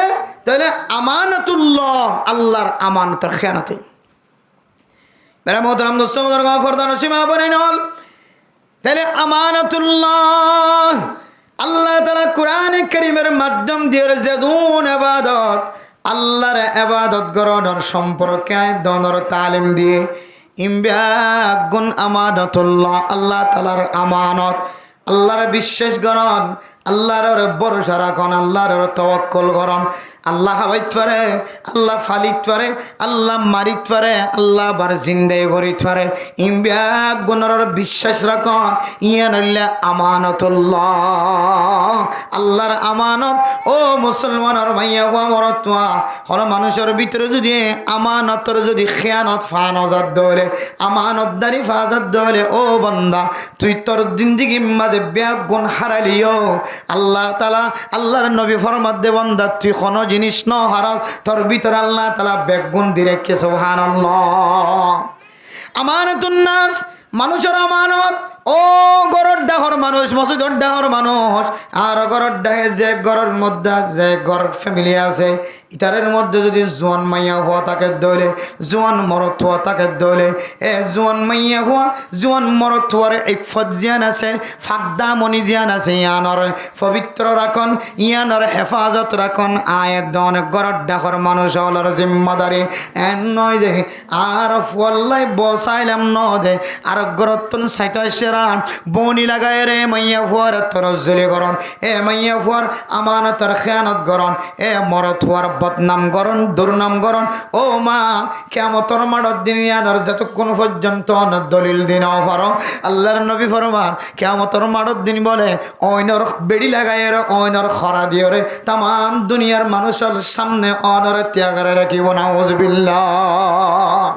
tóile amanatullah, Allar amanotor héyanot. Mere muhtaram dustó buzurgó, forda nosin maa boináin ol, tóile amanatullah, Allah taala Kurane Kerimer maddom diyóre zedún ebadot, Allar ebadot goronor somporke aññí donoré talim diyé, in beggún amanatullah, Allah taalar amanot. Allare biccác goron, Allar uore borosa rakon, Allar uore towokkol goron. Allah hábait fare, Allah falit fare, Allah marit fare, Allah abar zindai gorit fare. In beggúnor uore biccác rakon, iyan óilde amanatullah, Allar amanot. Ó musolmanor maiyafua morotfua, hono manúcor bútore zodi amanotor zodi héyanot faa no zadde óile, amanotdari faa zadde óile, ó banda, tui tor zindigir maze beggún háraileyó, Allah taala, Allar nobi format dé, banda, tui hono jinis no háras, tor bútore Allah taala beggún di raikké, subhanallah. Amanatun nas, manúcor amanot, ó góror dhákor manúc, mosjidor dhákor manúc, ar góror dháke ze góror modde ze góror family asé, ítarar modde zodi zuan maiyafua táke dé óile, zuan morotfua táke dé óile, e zuan maiyafua, zuan morotfuar iffot ziyan asé, fak damoni ziyan asé, iyanor fobitro rakon, iyanor hefazot rakon, aññí donoré góror dhákor manúc ólor zimmadari. En no ze ar fuallai bosailam no de, ar górottu saito aiccé ra, boni lagaiyóre maiyafuare torozzuli goron, e maiyafuar amanotor héyanot goron, e morotfuar bodnam goron, durnam goron. Ó ma, kiyamotor maçor din iyanor zetukkun foijjonto dolil di no faro, Allar nobi formar, kiyamotor maçor din bole oinor beçi lagaiyóre, oinor hora diyóre, tamam duniyar manúcor samne onoré tiyag gorí rakibo, nauzubillah.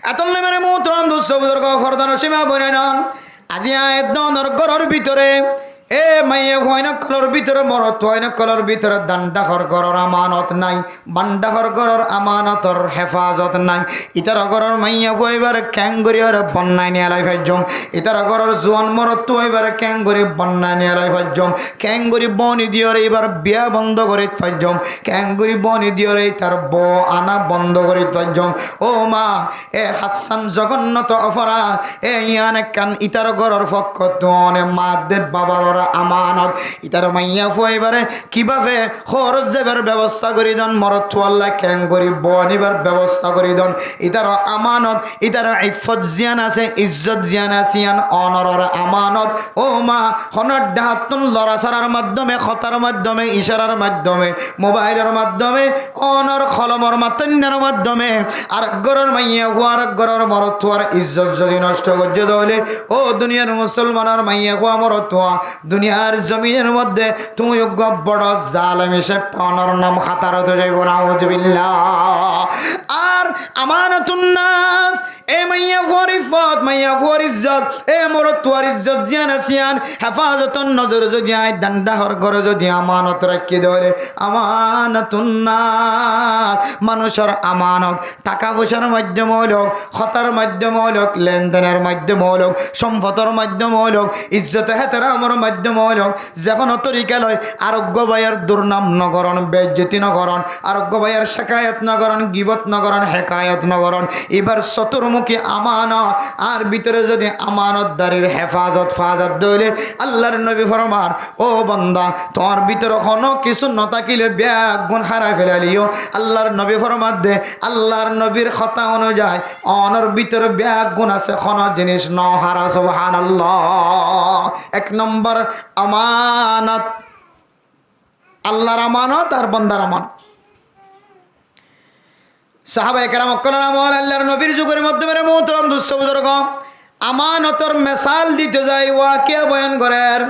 Etolla mere muhtaram dustó buzurgó, forda nosin maa boináin ol, aijja e donor góror bútore, e maiyafuain okkolor bútore, morotfuain okkolor bútore, dan dhákor góror amanot nai. Bandhákor góror amanotor hefazot nai. Ítarar góror maiyafua ibáre keéngorí ore bonnai niyalai faijjum? Ítarar góror zuan morotfua ibáre keéngorí bonnai niyalai faijjum? Keéngorí boni diyóre ibár biya bondo gorí faijjum? Keéngorí boni diyóre ítar bou ana bondo gorí faijjum? Ó ma, e hássan zogonnoto oforad, e yián ekkán ítar góror fokkóttu one ma de babar ore amanot. Ítar maiyafua ibáre kibáfe hóorot zaibar bebosta gorí don, morotfualla keéngorí bou anibar bebosta gorí don. Ítar amanot, ítar iffot ziyán asé, izzot ziyán asé, yián onoror amanot. Ó ma, honó dháhattún lorasarar maddome, hotár maddome, icarar maddome, mobailor maddome, onor kolomor matainnár maddome, arek góror maiyafua arek góror morotfuar izzot zodi nosto goijjé dé óile, ó duniyar musolmanor maiyafua morotfua, duniyar zominor modde tuñí uggwá boro zalem hísabe onor nam hátarot zaibo, nauzubillah. Ar amanatun nas, E maiyafuar iffot, maiyafuar izzot, e morotfuar izzot ziyán asé yían, hefazotor nozore zodi aññí dán dahor gore zodi amanot raikké dé óile, amanatun nas, manúcor amanot, taka foicár maiddome óilok, hotár maiddome óilok, lendenor maiddome óilok, somfotor maiddome óilok, izzot ehteramor maiddome óilok, ze honó torika loi areggúa báiyor durnam nogoron, beizzoti nogoron, areggúa báiyor cekayot nogoron, gibot nogoron, hekayot nogoron. Ibar soturmuki amanot, añár bútore zodi amanotdarir hefazot fazat dóile, Allar nobi formar, "Ó banda, tuáñr bútore honó kissú notákile beggún hárai felailiyó." Allar nobi formar de, Allar nobir hotá onuzai, onor bútore beggún asé, honó jinis nohára. Subhanallah. Ek nombor, amanot. Allar amanot ar bandar amanot. Sahabaye keram ókkolor amol, Allar nobir zugor modde mere muhtaram dustó buzurgo, amanotor mesal dito zai wakiya boyan gorer.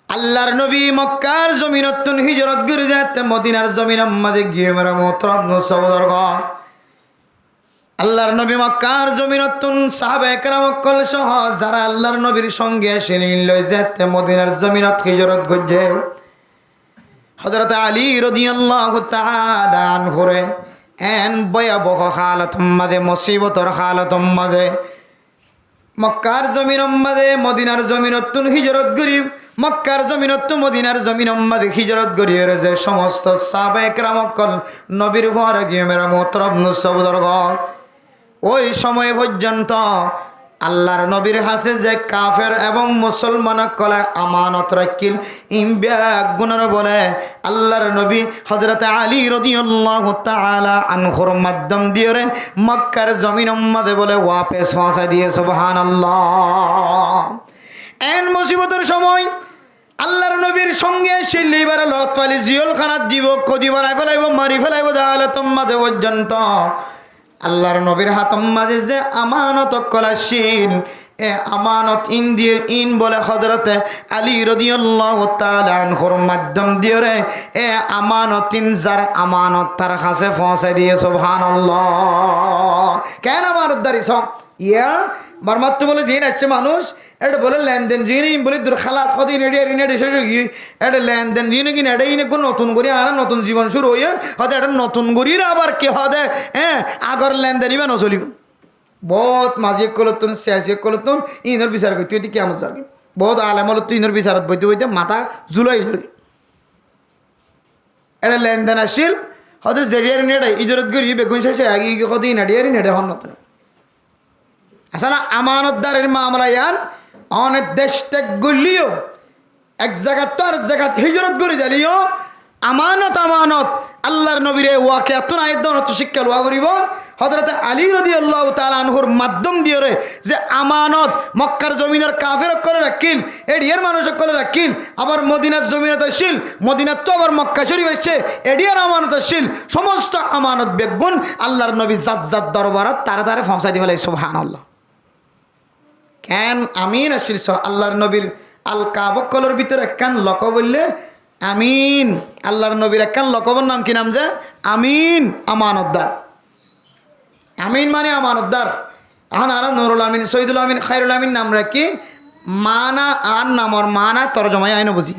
Allar nobi Mokkar zominottún hijrot gori zaite Modinar zominor maze giye mere muhtaram dustó buzurgo. Allar nobi Mokkar zominottún sahabaye keram ókkol soho zara Allar nobir songi accíl, ín loi zaite Modinar zominot hijrot goijje. Hozrote Ali rodiyallahu taala anhure en boyaboho halotor maze, musibotor halotor maze, Mokkar zominor maze Modinar zominottún hijrot gori, Mokkar zominottú Modinar zominor maze hijrot goriyóre ze somosto sahabaye keram ókkol nobir fuare giye mere muhtaram dustó buzurgo, ói somoi foijjonto Allar nobir hañse ze kafer ebong musolman ókkole amanot raikkíl, ín beggúnore bole Allar nobi Hozrote Ali rodiyallahu taala anhur maiddom diyóre Mokkar zominor maze bole wapes foóñsai diye. Subhanallah. En musibotor somoi Allar nobir songi accíl, ibare lot faile ziyolkánat dibo, kodi banai felaibo, mari felaibo de halotor maze foijjonto Allar nobir hátor maze ze amanot ókkol accíl, e amanot ín diye, ín bole Hozrote Ali rodiyallahu taala anhur maiddom diyóre e amanot ín zar amanot tar hañse foóñsai diye. Subhanallah. Ken amanotdari só? Iya, Bormattú bole ziín aiccé manúic, eçe bole lenden ziín, ín bole dur halas, hode ín eçe, ín eçe céc ói giyói. Eçe lenden ziín, ín eçe, ín eggúa notun gorí, añára notun zibon cúru óiye, hode eçe notun gorí re abar ki hode, eé, agor lenden íba nosolibo. Boóut mazi ókkolottún, siyasi ókkolottún, ínor bisar goittó óide kiyamot zargói. Boóut alem ókkolottún ínor bisarot boitó boitó matá zulai zargói. Eçe lenden accíl, hode zeriyar ín eçe hijrot gorí beggún céc ói giyói, hode ín eçe ar ín eçe hon notun. Asóle amanotdarir mamala yián, one dec tek goillé yó, ek zagattú arek zagat hijrot gorí zailé yó, amanot, amanot. Allar nobir e wakiyattún aiyér de onottú cíkka lowa foribó. Hozrote Ali rodiyallahu taala anhur maiddom diyóre ze amanot Mokkar zominor kafer ókkole raikkíl, eçiyar manúic ókkole raikkíl, abar Modinar zominot accíl, Modinattú abar Mokka Córif aiccé, eçiyar amanot accíl, somosto amanot beggún Allar nobi zar zar dorbarot tare tare foóñsai di félaiye. Subhanallah. Ken amin accíl só, Allar nobir alkab ókkolor bútore ekkán lokob óilde amin. Allar nobir ekkán lokobor nam ki nam ze? Amin, amanotdar. Amin mane amanotdar. Ehón añára Nurul Amin, Soidul Amin, Khairul Amin nam raikké, maána, añár namor maána torjoma aññí no buzí.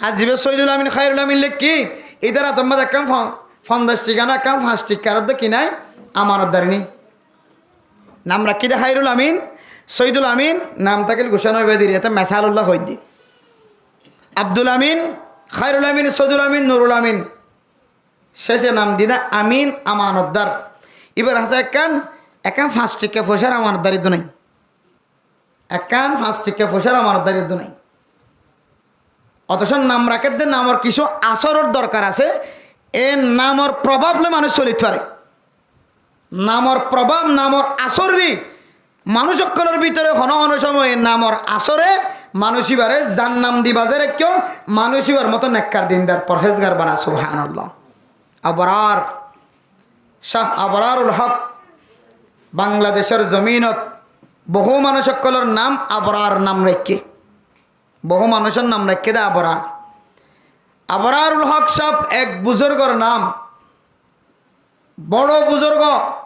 Ar zibá Soidul Amin, Khairul Amin leikké, ítarar átor maze ekkán fon-, fonzac tiká no, ekkán fañs tiká ar de ki nái, amanotdari nái. Nam raikké de Khairul Amin, Soidul Amin, nam tákil gucá no óibo de, ete mesálolla hoóidde. Abdul Amin, Khairul Amin, Soidul Amin, Nurul Amin. Céce nam diyé de amin, amanotdar. Íbar hañsé ekkán, ekkán fañs tiká foicár amanotdar iddú nái. Ekkán fañs tiká foicár amanotdar iddú nái. Otoco nam rakédde namor kissú asóror dorkar asé. E namor probáb loi manúic solit fare. Namor probáb, namor asór di manúic ókkolor bútore honó honó cómot namor asóre manúic íbare zar nam di bazai raikké, manúic íbar moto nekkar, dindar, forhézgar bana. Subhánallah. Abrár, Cáh Abrárul Hók, Bangladecór zominot bohú manúic ókkolor nam Abrár nam raikké. Bohú manúicor nam raikké de Abrár. Abrárul Hók sáb ek buzurgor nam. Boro buzurgo,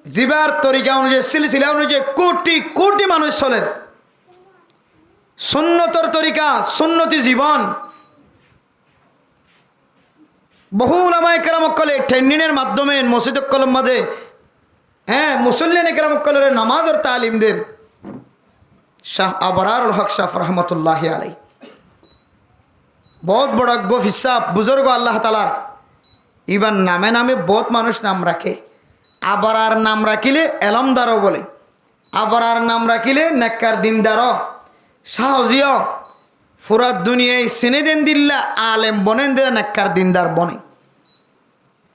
Zibar torika onujai, silsila onujai koti koti manúc soler. Sunnotor torika, sunnoti zibon. Bohú ulamaye keram ókkole training or maddome mosjid ókkolor maze, há, musolliye keram ókkolore namazor talim der. Cáh Abrarul Hók sáb rahmatulláhi alaih. Bout boro eggúa fir sáb, buzurg Allah taalar. Ibar name name bout manúc nam raké. Abrar nam rakíle elomdar ó bole. Abrar nam rakíle nekkar dindar ó. Cáh Hoziyo. Fura duniyai sine de endilla alem bone, endilla nekkar dindar bone.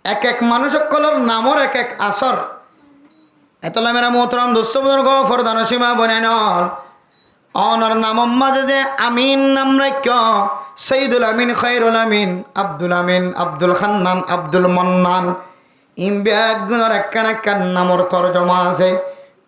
Ek ek manúc ókkolor namor ek ek asor. Etolla mera muhtaram dustó buzurgó, fordanocin ma boinain ókkol, onor namor maze ze Amin nam raikkó, Saidul Amin, Khairul Amin, Abdul Amin, Abdul Hannan, Abdul Mannan, in beggúnor ekkán ekkán namor torjoma asé.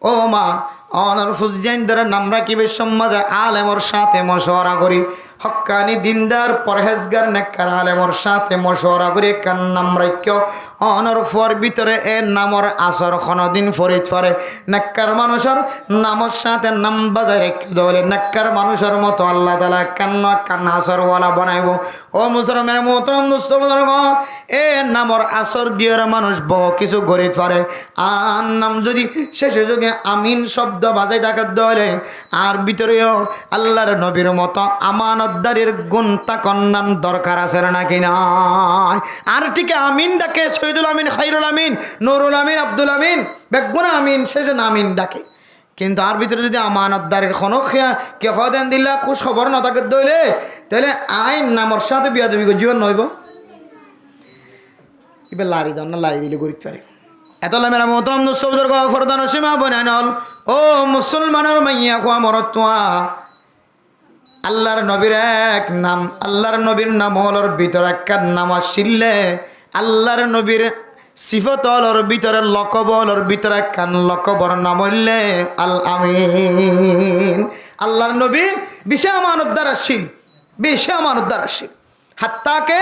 Ó ma, onor fuain dóre nam rakíbar somot maze alemor sáñte mocuwara gorí, hókkani dindar, forhézgar, nekkar alemor sáñte mocuwara gorí ekkán nam raikkó. Onor fuar bútore e namor asor honodin forit fare. Nekkar manúcor namor sáñte nam bazai raikkó de óile, nekkar manúcor moto Allah taala ekkán no ekkán asor wala banaibó. Ó musolman mera muhtaram dustó buzurgó, e namor asor diyore manúc bout kessú gorit fare. Ar nam zodi céce zodi Amin cobdo bazai táke de óile, ar bútore ó Allar nobir moto amanotdarir gun tákon nan dorkar asé né naki nai? Ar thík Amin dake, Saidul Amin, Khairul Amin, Nurul Amin, Abdul Amin, beggúne Amin, céce Amin dake. Kintu ar bútore zodi amanotdarir hono kiyá, kiyá hoó de endilla kúc hobor no táke de óile, tóile añí namor sáñte beyadobi goijjí no óibo? Iba lari don na, lari dile gorit fare. Etolla mera muhtaram dustó buzurgó, fordanocin ma boinain ókkol, ó musolmanor maiyafua morotfua, Allar nobir ek nam, Allar nobir nam ókkolor bútore ekkán nam accíl de, Allar nobir sifot ókkolor bútore, lokob ókkolor bútore ekkán lokobor nam óilde Al Amin. Allar nobi beci amanotdar accíl, beci amanotdar accíl. Hatta ke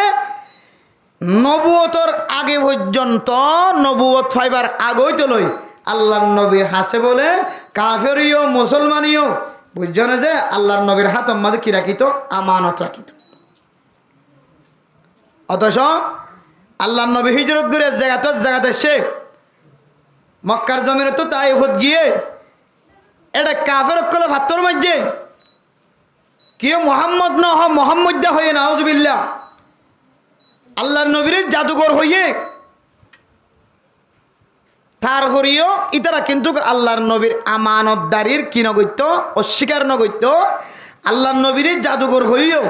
nobuwotor age foijjonto, nobuwot faibar age óite loi Allar nobir hañse bole kaferiyo, musolmaniyo, buijjó né, ze Allar nobir hátor maze ki rakíto? Amanot rakíto. Otoco Allar nobi hijrot gorí zegattú zegat aiccé, Mokkar zominottu Taifot giyé, ére kafer ókkole fattór maijjé, kiyó Muhammod no hoó, Muhammodda hoiyé, nauzubillah. Allar nobire jadugor hoiyé. Tarforeyó ítara kintu Allar nobir amanotdarir ki no goittó? Ossíkar no goittó. Allar nobire jadugor hoiyó,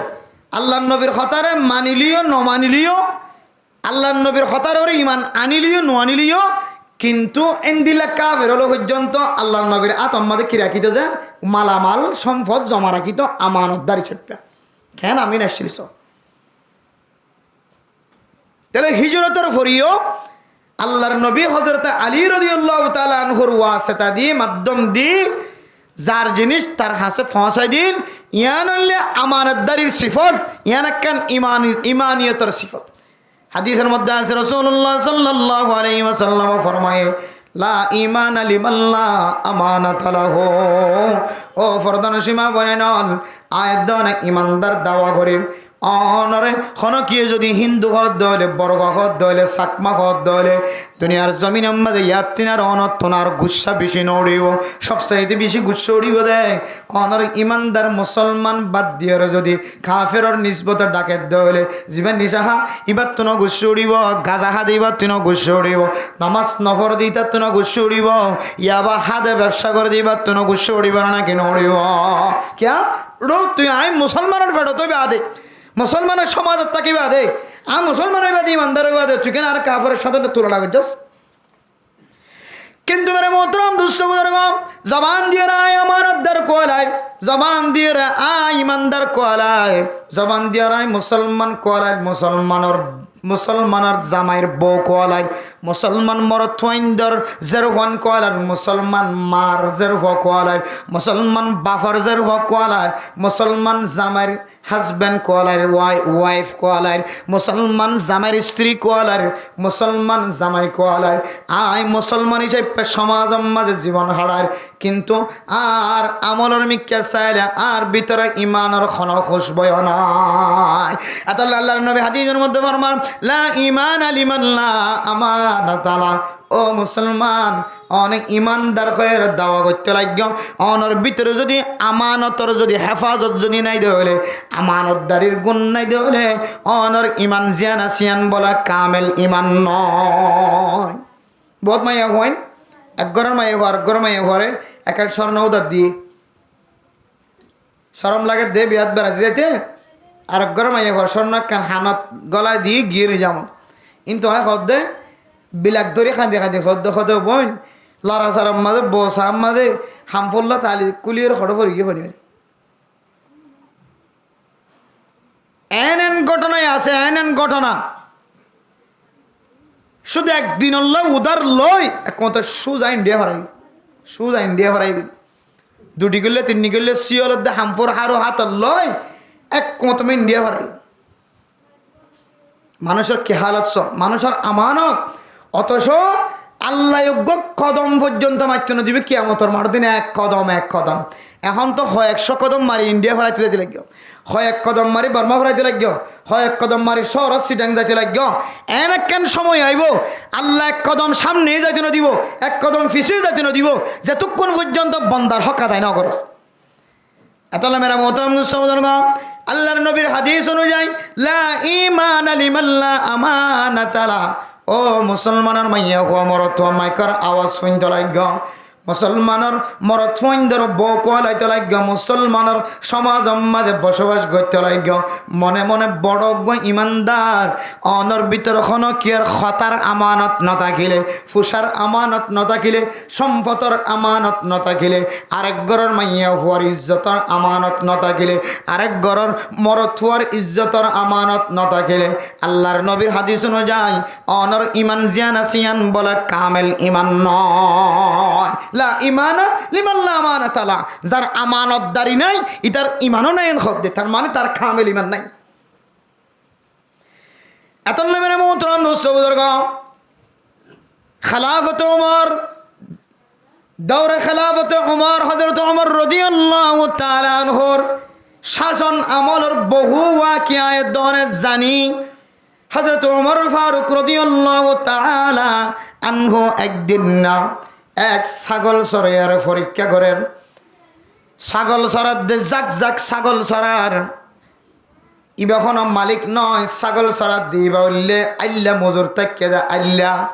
Allar nobir hotare manileyó, no manileyó, Allar nobir hotár uore iman anileyó, no anileyó, kintu endilla kafer ókkol foijjonto Allar nobir átor maze ki rakíto ze? Malamal, sompot zoma rakíto, amanotdar hísabe. Ken Amin accíl so. Tóile hijrotor foreyó Allar nobi Hozrot Ali rodiyallahu taala anhur waseta di, maddom di, zar jinis tar hañse foóñsai dil, yián óilde amanotdarir sifot, yián ekkán imani-, imaniyotor sifot. Hadisor modde asé, Rosulullah sallallahu alaihi wasallam formaiye, "La imana liman la amanata lahu." Ó fordanocin ma boinain ókkol, añí edde imandar dawa gorir. Onore hono kiyé zodi Hindu hoó de óile, Borgo hoó de óile, Sakma hoó de óile, duniyar zominor maze yattín ar onottún ar guccá beci no uçíbo, sobsaite beci guccá uçíbo de. Onor imandar musolman bad diyore zodi kaferor nisbote dhake de óile, ziba nisa há, ibattún o guccá uçíbo, gaza há de ibattún o guccá uçíbo, nomaz no fore de itattún o guccá uçíbo, yaba há de bebsa gore de ibattún o guccá uçíbo né naki no uçíbo? Kiyá? Ro, tui añí musolmanor feçot ói bade, musolmanor somazot táki bade, añí musolman ói bade, imandar ói bade, tui ken añáre kaferor sáñte tulona goijjós? Kintu mere muhtaram dustó buzurgó, zoban diyore añí amanotdar kuwalai, zoban diyore añí imandar kuwalai, zoban diyore añí musolman kuwalai, musolmanor Musolmanor zamair bou kuwalair, musolman morotfuaindor zerfuan kuwalair, musolman mar zerfua kuwalair, musolman bafor zerfua kuwalair, musolman zamair husband kuwalair, wai-, wife kuwalair, musolman zamair istri kuwalair, musolman zamai kuwalair. Añí musolman hísafe somazor maze zibon háçair, kintu añár amolor mikká saile añár bútore imanor hono kúcboyo nai. Etolla Allar nobi hadisor modde formar, "La imana liman la amanata lah." Ó musolman, one imandar hoiyóre dawa goittó laiggó. Onor bútore zodi amanotor zodi hefazot zodi nai de óile, amanotdarir gun nai de óile, onor iman ziyán asé yían bola kamel iman noi. Bout maiyafuain ek góror maiyafua arek góror maiyafuare ekkán córno udar diyé. Córom lage de biyat berazi zaite, arek góror maiyafuar córno ekkán hanot golai diyé giyé nizam. Kintu añí hoódde bilak dóri hañdi hañdi hoódde hoódde bóin, larasarar maze, bosar maze, ham folla tali kúliyóre hoçé fori giyé fori fori. En en góthona asé, en en góthona. Cúdu ek dinolla udar loi, ek motó cúza Indiya farai. Cúza Indiya farai. Dui thik óile, tin thik óile, siyol odde hampur haru hátot loi, ek motó Indiya farai. Manúcor ki halot só, manúcor amanot. Otoco Allah uggwá kodom foijjonto maitto no dibo, kiyamotor maçor din ek kodom, ek kodom. Ehón to hoek cót kodom mari Indiya felaito zaito laiggó, hoek kodom mari Borma felaito laiggó, hoek kodom mari cóorot Sitang zaito laiggó. En ekkán cómoi aibo, Allah ek kodom samne zaito no dibo, ek kodom fise zaito no dibo, zetukkun foijjonto bondar hók adai no goros. Etolla mera muhtaram dustó buzurgo, Allar nobir hadis onuzayi, "La imana liman la amanata lah." Ó musolmanor maiyafua morotfua, maikor awaz fúinto laiggó. Musolmanor morotfuaindor bou kuwalaito laiggó. Musolmanor somazor maze bosobas goitto laiggó. Mone mone boro uggwá imandar, onor bútore hono kiyór hotar amanot no tákile, fusar amanot no tákile, somfotor amanot no tákile, arek góror maiyafuar izzotor amanot no tákile, arek góror morotfuar izzotor amanot no tákile, Allar nobir hadis onuzayi, onor iman ziyán asé yían bola kamel iman noi. "La imana liman la amanata lah." Zar amanotdari nai, ítar iman o nai en hoódde, tar mane tar kamel iman nai. Etolla mera muhtaram dustó buzurgo, Khilafote Umar, doure Khilafote Umar, Hozrote Umar rodiyallahu taala anhur cácon amolor bohú wakiya e done zani. Hozrote Umar Faruk rodiyallahu taala anhu ek din na ek sagol soroiyaré forikká gorer. Sagol soradde zak zak sagol sorar. Iba hono malik noi, sagol soradde iba óilde ailla mozur táikke de ailla.